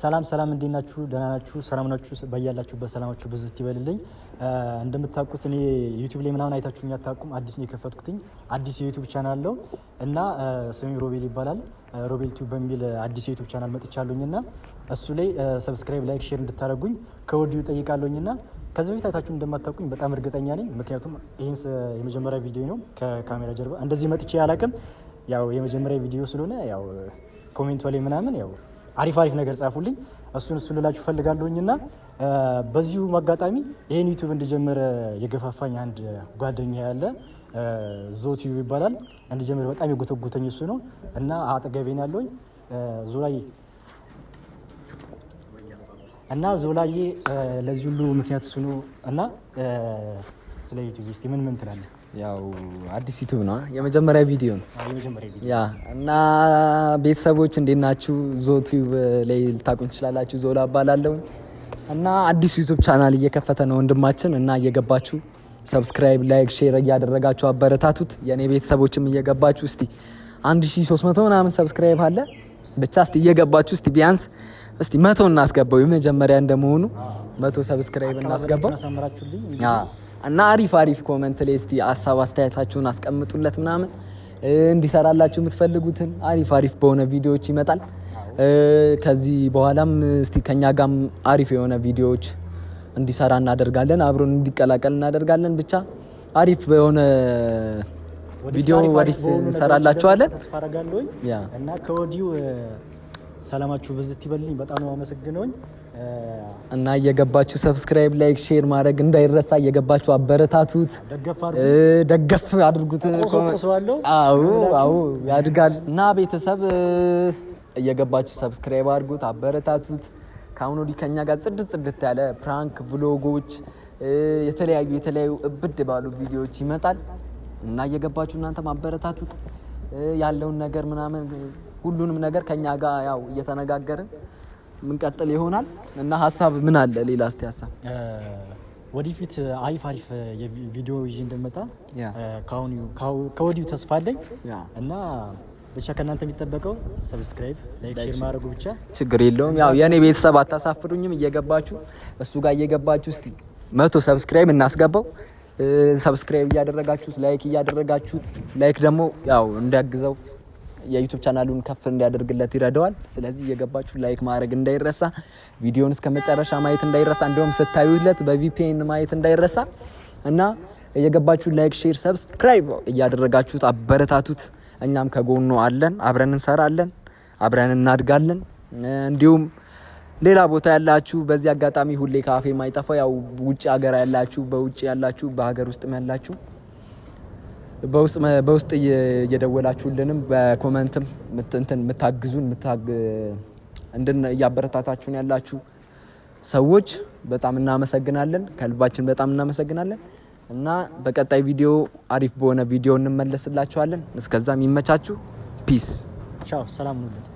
ሰላም ሰላም፣ እንዴት ናችሁ? ደህና ናችሁ? ሰላም ናችሁ? በያላችሁበት ሰላማችሁ ብዝት ይበልልኝ። እንደምታውቁት እኔ YouTube ላይ ምናምን አይታችሁኝ አታውቁም። አዲስ ነው የከፈትኩትኝ፣ አዲስ የ YouTube channel ነው እና ስሜ ሮቤል ይባላል። ሮቤል ቲዩብ በሚል አዲስ የ YouTube channel መጥቻለሁኝ እና እሱ ላይ subscribe፣ like፣ share እንድታደርጉኝ ከወዲሁ ጠይቃለሁኝ እና ከዚህ በፊት አይታችሁ እንደማታውቁኝ በጣም እርግጠኛ ነኝ። ምክንያቱም ይህን የመጀመሪያ ቪዲዮ ነው፣ ከካሜራ ጀርባ እንደዚህ መጥቼ አላውቅም። ያው የመጀመሪያ ቪዲዮ ስለሆነ ያው comment ላይ ምናምን ያው አሪፍ አሪፍ ነገር ጻፉልኝ። እሱን እሱን ልላችሁ ፈልጋለሁኝ እና በዚሁ አጋጣሚ ይህን YouTube እንድጀምር የገፋፋኝ አንድ ጓደኛ ያለ ዞ ቲዩብ ይባላል። እንድጀምር በጣም የጎተጎተኝ እሱ ነው እና አጠገቤን ያለውኝ ዞላዬ እና ዞላዬ ለዚህ ሁሉ ምክንያት እሱ ነው እና ስለ YouTube እስቲ ምን ምን ትላለህ? ያው አዲስ YouTube ነው፣ የመጀመሪያ ቪዲዮ ነው። የመጀመሪያ ቪዲዮ። Yeah፣ እና ቤተሰቦች እንዴት ናችሁ? ዞ ቲዩብ ላይ ልታውቁኝ ትችላላችሁ። ዞላ እባላለሁ እና አዲስ YouTube channel እየከፈተ ነው ወንድማችን እና እየገባችሁ subscribe፣ like፣ share እያደረጋችሁ አበረታቱት። የእኔ ቤተሰቦችም እየገባችሁ እስቲ 1300 ምናምን subscribe አለ፣ ብቻ እስቲ እየገባችሁ እስቲ ቢያንስ እስቲ 100 እናስገባው፣ የመጀመሪያ እንደመሆኑ 100 subscribe እናስገባው። አሳምራችሁልኝ። እና አሪፍ አሪፍ comment ላይ እስቲ ሀሳብ አስተያየታችሁን አስቀምጡለት ምናምን፣ እንዲሰራላችሁ የምትፈልጉትን አሪፍ አሪፍ በሆነ ቪዲዮዎች ይመጣል። ከዚህ በኋላም እስቲ ከኛ ጋም አሪፍ የሆነ ቪዲዮዎች እንዲሰራ እናደርጋለን። አብሮን እንዲቀላቀል እናደርጋለን። ብቻ አሪፍ በሆነ ቪዲዮ ወዲፍ እንሰራላችኋለን። ተስፋ አደርጋለሁኝ። እና ከወዲሁ ሰላማችሁ ብዝት ይበልኝ። በጣም ነው አመሰግነውኝ። እና እየገባችሁ subscribe፣ like፣ share ማድረግ እንዳይረሳ። እየገባችሁ አበረታቱት፣ ደገፍ አድርጉት። አዎ ያድጋል። እና ቤተሰብ እየገባችሁ subscribe አድርጉት፣ አበረታቱት። ከአሁን ወዲህ ከኛ ጋር ጽድት ጽድት ያለ prank፣ vlog ኦች፣ የተለያዩ የተለያዩ እብድ ባሉ ቪዲዮዎች ይመጣል እና እየገባችሁ እናንተም አበረታቱት። ያለውን ነገር ምናምን ሁሉንም ነገር ከኛ ጋር ያው እየተነጋገርን ምንቀጥል ይሆናል። እና ሀሳብ ምን አለ ሌላ? እስቲ ሀሳብ። ወደፊት አሪፍ አሪፍ ቪዲዮ ይዤ እንደመጣ ከወዲሁ ተስፋ አለኝ እና ብቻ ከእናንተ የሚጠበቀው subscribe፣ like፣ share ማድረጉ ብቻ። ችግር የለውም። ያው የእኔ ቤተሰብ አታሳፍሩኝም። እየገባችሁ እሱ ጋር እየገባችሁ እስቲ 100 subscribe እናስገባው። Subscribe እያደረጋችሁት፣ like እያደረጋችሁት፣ like ደግሞ ያው እንዲያግዘው የ YouTube channel ኡን ከፍ እንዲያደርግለት ይረዳዋል። ስለዚህ እየገባችሁ like ማድረግ እንዳይረሳ፣ ቪዲዮን እስከ መጨረሻ ማየት እንዳይረሳ፣ እንዲሁም ስታዩለት በ VPN ማየት እንዳይረሳ እና እየገባችሁ like፣ share፣ subscribe እያደረጋችሁት አበረታቱት። እኛም ከጎኑ አለን፣ አብረን እንሰራለን፣ አብረን እናድጋለን። እንዲሁም ሌላ ቦታ ያላችሁ፣ በዚህ አጋጣሚ ሁሌ ካፌ የማይጠፋ ያው ውጭ ሀገር ያላችሁ፣ በውጭ ያላችሁ፣ በሀገር ውስጥም ያላችሁ፣ በውስጥ በውስጥ እየደወላችሁልንም በ comment ም እንትን የምታግዙን እንድን እያበረታታችሁን ያላችሁ ሰዎች በጣም እናመሰግናለን። ከልባችን በጣም እናመሰግናለን እና በቀጣይ ቪዲዮ አሪፍ በሆነ ቪዲዮ እንመለስላችኋለን። እስከዛም ይመቻችሁ። Peace። ቻው፣ ሰላም ሁኑልን።